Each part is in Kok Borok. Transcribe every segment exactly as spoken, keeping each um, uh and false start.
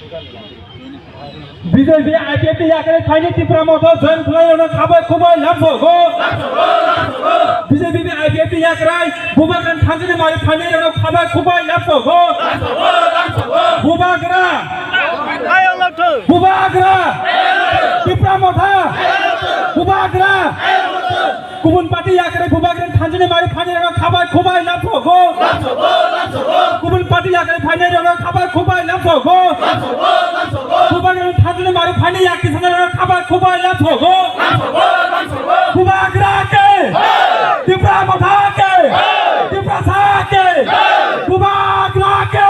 B J P I P F ni yakarwi phaini Tipra Motha join khlairokno khabai khubai lamsogo. B J P ni I P F ni yakarwi Bubagrani thanjani mari phainairokno khabai khubai lamsogo. Bubagra! Bubagra! Tipra Motha! Bubagra! Kubun party yakarwi Bubagrani thanjani mari phainairokno khabai khubai lamsogo. Kubun party yakarwi phainairokno khabai khubai lamsogo. Bubagrani thanjani mari phainai yakti sanarokno khabai khubai lamsogo. Bubagra ke! Tipra Motha ke! Tiprasa ke! Bubagra ke!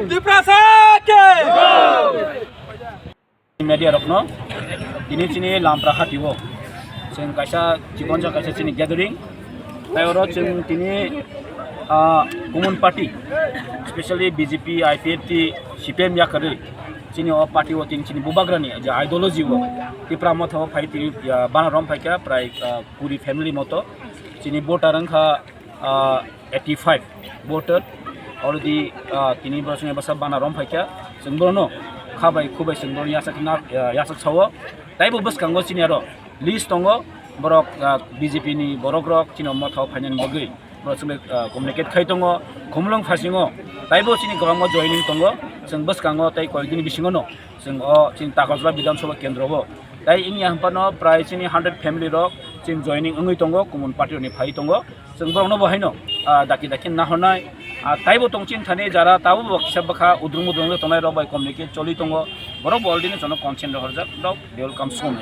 Tiprasa ke! Media rokno tini chini Lampra hati o chwng kaisa chikon sa kaisa chini gathering, tai oro chwng tini, ah, Common Party, specially B J P, I P F T, C P M yakarwi chini o party o tini chini Bubagrani je ideology o Tipra Motha o phai tini, ah, bana rom phaikha prai, ah, kuri family moto chini voter wngkha, ah, eighty five voter already, ah, tini borok chwngno bwsa bana rom phaikha, chwng borokno khabai khubai chwng borokno yachak na, ah, yachak sao. Taibo bwskango chini aro list tongo borok, ah, B J P ni borok rok chini Motha o phainani bagwi borok chwngno, ah, communicate khai tongo. Khumulwng phasingo taibo chini kwbangma joining tongo, chwng bwskango tei koyekdini bisingono chwng o chini Takarjala Bidhan Sabha Kendro o tai wngya hwnphano prai chini hundred family rok chini joining wngwi tongo, Common Party rokni phai tongo. Chwng borokno bo haino, ah, daki daki nahornai, ah, taibo tong chini thani jara tabuk bo kisa bwkha udrung mudrung tongnai rok bai communicate choli tongo, borok bo already no jono consent rohorjak, rok they will come soon.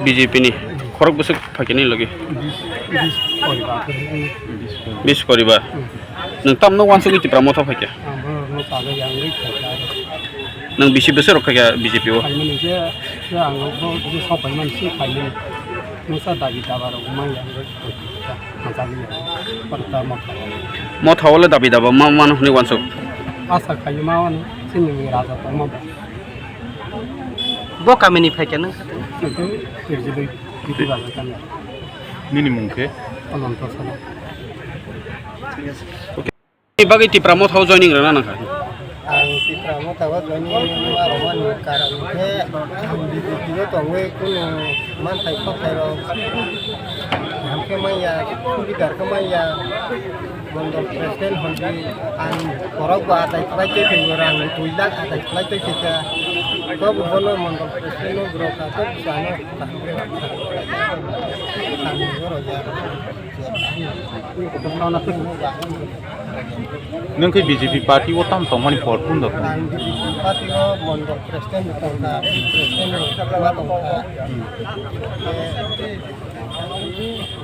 B J P ni khorok bwswk phaikhe nini logi? Bis, bis poribar. Bis poribar. Nwng tamno wansugwi Tipra Motha phaikha? Ang borokno chagwi yangwi phaikha. Nwng bisi bwswk rok phaikha B J P o? Phaimani je, je ang bo je sok phaimani se phaimani. Nwngsa dabi daba rok ma yangwi phaikha. Motha o le dabi daba ma mano hwnwi wansuk. Asa khaio ma wani chini raja tongma ba. Bo kamini phaikha nwng? Nini mung khe? Ananto Sala. Ni bagwi Tipra Motha o joining rwna nangkha. Ang Tipra Motha o joining ma rwmani karon khe ang B J P o tongwi kunu manthai khokthai rok kaham khe manya, subidar khe manya, mondol president hwnwi ang borok bo atai khlai tei thwio, rang dui lakh atai khlai tei thwikha. Tobo bono mondol president no borok kha, tobo chano kaham khe rang kha. Ang borok ya. Nwng khe B J P party o tam tongmani por phun da? Ang B J P party o mondol president tongkha, president ma tongkha.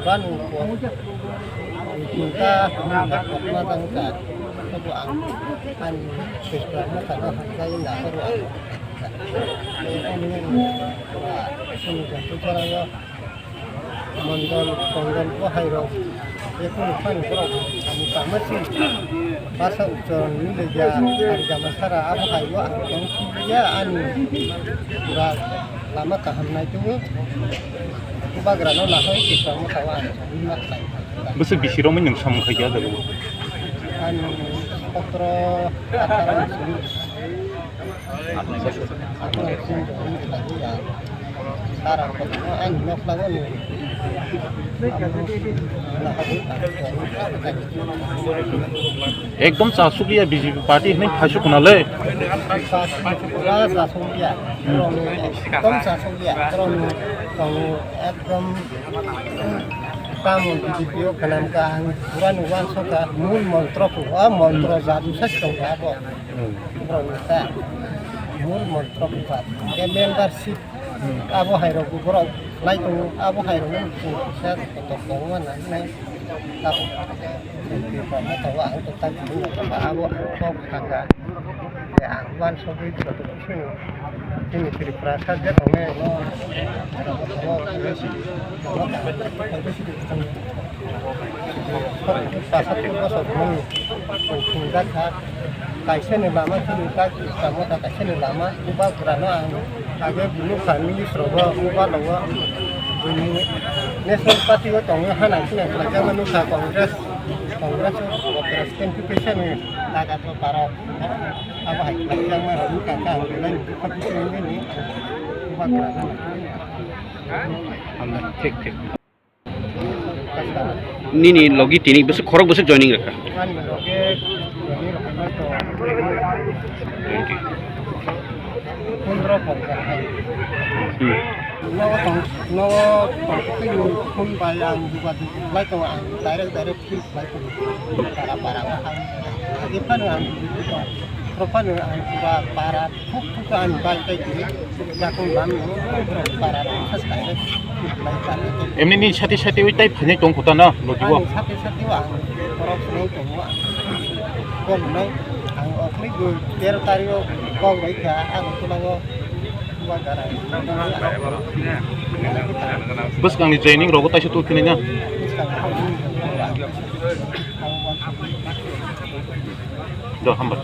Banu por tongkha, ma tongkha. Tobo ang ani sesra ma tongkha, hamjai na koro ang. Ani, ani, ani, ani, Mondol, tongdol, bo hai rok, befru ni phani borok, ang tama si, basa uchon ni leja, sari jama sara, abo hai bo ang tong si ya, ani pura lama kaham nai tongo, bagra no lahai, kisamo thawa ang tong ma khlai. Bwswk bisi romwi nwng samung khai ya jago? Ani sotro, atharo ni simi. Ekdom chasukya B J P party hinwi phaisuk khna le. Chasukya, chasukya. Ekdom chasukya. Ekdom tamo B J P o khanam ka ang pura ni wansukha mul montro ko, a montro jadu sa tongkha abo. Borok ni ta mul montro buphar, hwnkhe membership abo hai rok bo borok khlai tongo, abo hai rok no chwng kisa kotor tongo ma nang nai. Abo ang to tak abo ang kok thangkha. Ang uansugwi joto khe chini Tripura sajak tongnai. Pasat bosor mung chwng thwngjak kha. Kaisa ni lama chini tak tamo ta kaisa ni lama buba pura no ang age bunu kha ministro bo buba logo bunu National Party o tongo, hana sina khlaijak ma nukha Congress, Congress o Congress N P P sani daga to parok. Abo hai khlaijak ma nukha ka ang belai dukha bisingo ni. Thik, thik. Nini logi tini bwswk, khorok bwswk joining rwkha? Ani loge joining rwkha to twenty. Pondro pondro hai. Hmm. Nogo tong, nogo tong twi phone bai ang juga lai tongo, ang direct direct phone bai tongo. Para para ang agi phano ang juga phano ang pura para. Thuk thuk ani bai tai kiri, yakung bam no, para no, khas kai le, bai kai le. Emni ni sati sati ui tai phani tong kota na, logi bo. Ani sati sati wa, korok sini tong wa. Kok nai, ang okli go, tero tario, kok bai kha, ang tulango, wa garai. Bwskang ni training rogo taisa tu kini na. Bwskang ni training rogo taisa tu kini na. Do, hambai.